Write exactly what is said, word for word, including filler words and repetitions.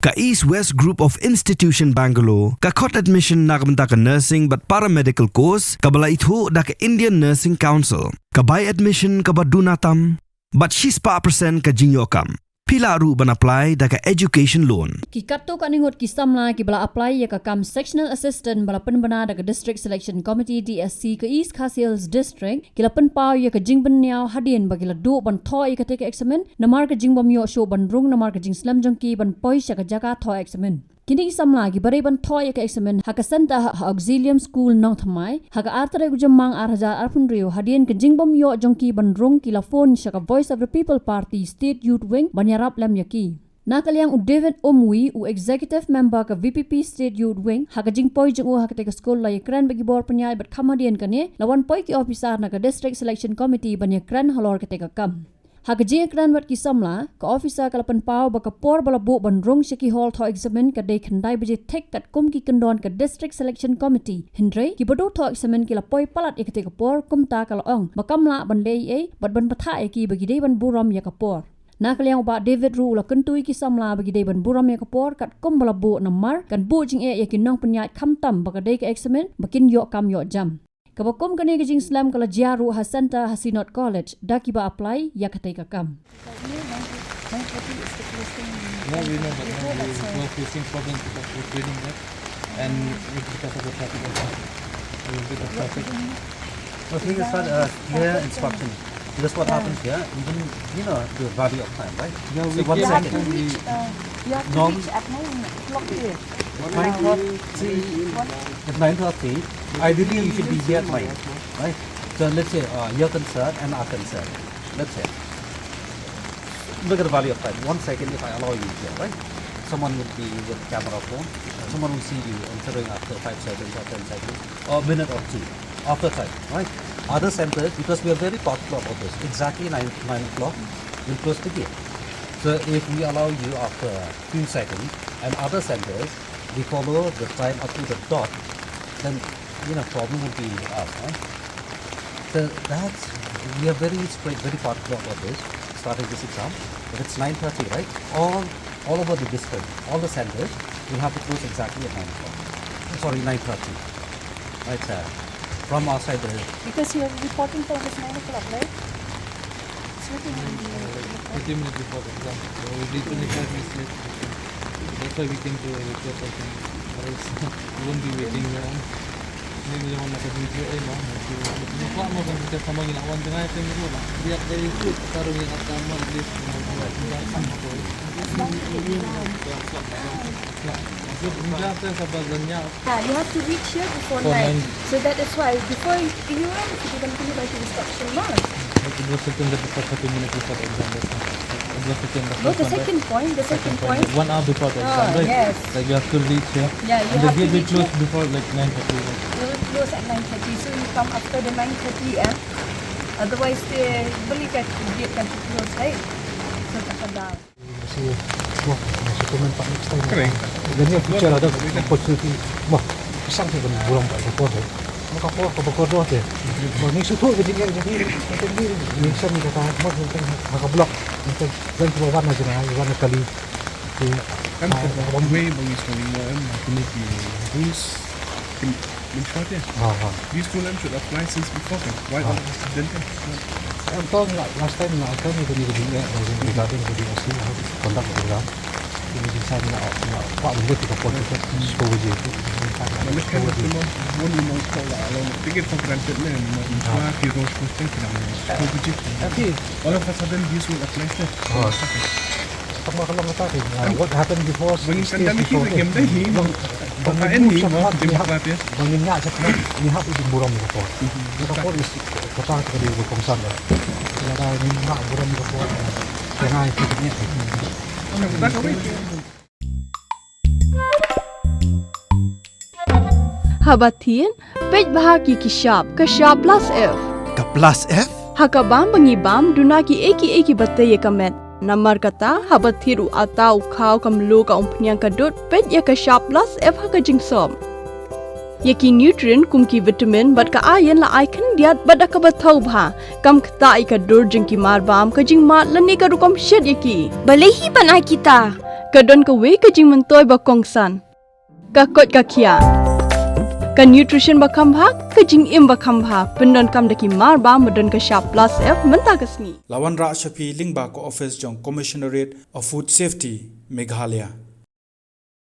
Ka East West Group of Institution Bangalore ka khot admission na ka bynta ka nursing bad paramedical course kaba la ithuh da ka Indian Nursing Council. Ka bai admission kaba duna tam bad shispah percent ka jingïoh kam. Phi lah ruh ban apply da ka education loan. Ki katto katne ngut ki samla kiba la apply ïa ka kam sectional assistant ba la pynbna da ka District Selection Committee, D S C, ka East Khasi Hills District, ki la pynpaw ïa ka jingbynñiaw hadien ba ki la duh ban thoh ïa katei ka eksamin namar ka jingbym ïoh shuh ban rung namar ka jingslem jong ki ban poi sha ka jaka thoh eksamin. Kine ki samla kiba dei ban thoh ïa ka eksamin ha ka centre ha Auxilium School Nongthymmai ha ka ar tarik u Jymmang ar hajar arphew hynriew, hadien ka jingbym ïoh jong ki ban rung ki la phone sha ka Voice of the People Party State Youth Wing ban ïarap lem ïa ki. Na ka liang u David Umwi, u Executive Member ka V P P State Youth Wing, ha ka jingpoi jong u ha katei ka skul, la ïakren bad ki bor pynïaid bad kham hadien kane la wan poi ki officer na ka District Selection Committee ban ïakren halor katei ka kam. Ha ka jingïakren bad ki samla, ka officer ka la pynpaw ba ka por ba la buh ban rung sha ki hall thoh eksamin ka dei khyndai baje thik katkum ki kyndon ka District Selection Committee. Hynrei kiba duh thoh eksamin ki la poi palat ïa katei ka por, kumta ka la ong ba kam lah ban leh ei ei bad ban bthah ïa ki ba ki dei ban burom ïa ka por. Na ka liang u Bah David ruh u la kyntu ïa ki samla ba ki dei ban burom ïa ka por katkum ba la buh namar kan buh jingeh ïa ki nongpynïaid khamtam ba ka dei ka eksamin ba kin ïoh kam ïoh jam. Kaba kum kane ka jingslem ka la jia ruh ha centre ha Synod College da kiba apply ïa katei ka kam. Yeah, we know, but now we were facing problems because we're training there, and it's because of the traffic also. A little bit of traffic. No, thing is that, uh, clear instruction. Because what happens here, even, you know, the value of time, right? Yeah, so we one came second. And we, uh, you have to reach at nine o'clock here. Nine thirty. At nine thirty, ideally you should be here at nine, right? So let's say, uh, your concern and our concern. Let's say, look at the value of time. One second, if I allow you here, right? Someone would be with camera phone. Someone will see you entering after five seconds or ten seconds, or a minute or two after time, right? Other centers, because we are very particular about this, exactly nine, nine o'clock, we'll close the gate. So if we allow you after a few seconds, and other centers, we follow the time up to the dot, then, you know, problem would be us, huh? So that's, we are very strict, very particular about this, starting this exam. If it's nine thirty, right? All, all over the district, all the centers will have to close exactly at nine o'clock. Sorry, nine thirty. Right, sir. From our side, uh, because your reporting time is nine o'clock, right? It's written in the report. Thirty minutes before the exam. So we'll be twenty-five minutes late. That's why we came to request, I think. Otherwise, we won't be waiting long. Ni ni wan na ka jingkyrpad, eh, no. Ni kwah mo kan kita sama ngi nak wan tengah time tu lah. Dia dari tu, taruh ngi nak sama, at least, you know, Ah, you have to reach here before nine. So that is why before you run, kita kan kena baca instruction lah. It was written that before thirty minutes before the exam, that's why. It was written the first one, right? No, the second point, the second point. One hour before the exam, right? Yes. Like, you have to reach here. Yeah, you have to reach here. And the gate will close before, like, nine thirty, right? It will close at nine thirty, so you come after the nine thirty, eh? Otherwise, the beli kan, gate kan close, right? So, tak ada. Masi, wah, masi komen pat next time. Correct. Dan ïa future ada opportunity. Wah, pisang sih kan buram pat ka por, eh. Ka por, ka por doh te. Wah, ni sutu ke jingeh jadi, jadi ni sen kata, mo tentang ka block, tentang dan kiba wan na jingeh, wan na kali. Kan ka one way bang is going on, kini ki rules. Kin, kin short ya? Ha, ha. These two lines should apply since before kan? Why all of a sudden kan? Em, to nga, last time nga, kan, ni kini kini, eh, regarding the D S C, ha, conduct of the exam. Kini di sa nga, nga, kwah benda kita politics, so je tu. Balik kan, tu mo, mo ni mo ko la, lo, take it for granted ne, mo, mo, ki rules tu kan, kina mo, so je. Tapi all of a sudden, this will apply kan? Ha. Tang ba ka long kata te, ah, what happened before, bang stays before te. Bang, bang ngin ïa, bang ngin ïa, ni hap ïa burom ka por. Ka por is kata ka dei ka kongsan. Ïa ka ngin ïa burom ka por. Ïa ngai ki ni. Haba thied, peit bha ki ki shap, ka shap plus F. Ka plus F? Ha ka bam ba ngi bam, duna kiei kiei kiba tei ïa ka met. Namar kata, haba thied u atta, u khaw, ka mluh, ka umphniang, ka dud, peit ïa ka shap plus F ha ka jingsop. Ïa ki nutrient kum ki vitamin bad ka iron la ai khyndiat bad da kaba thaw bha. Kam ktah ïa ka dur jong ki marbam, ka jingmad lane ka rukom shet ïa ki. Balei hi ban ai kita? Ka don kawei ka jingmyntoi ba kongsan. Ka koit ka khiah. Ka nutrition ba kham bha, ka jingim ba kham bha. Pyndonkam da ki mar ba, ba don ka shap plus F mynta ka sngi. La wanrah sha phi lyngba ka office jong Commissionerate of Food Safety, Meghalaya.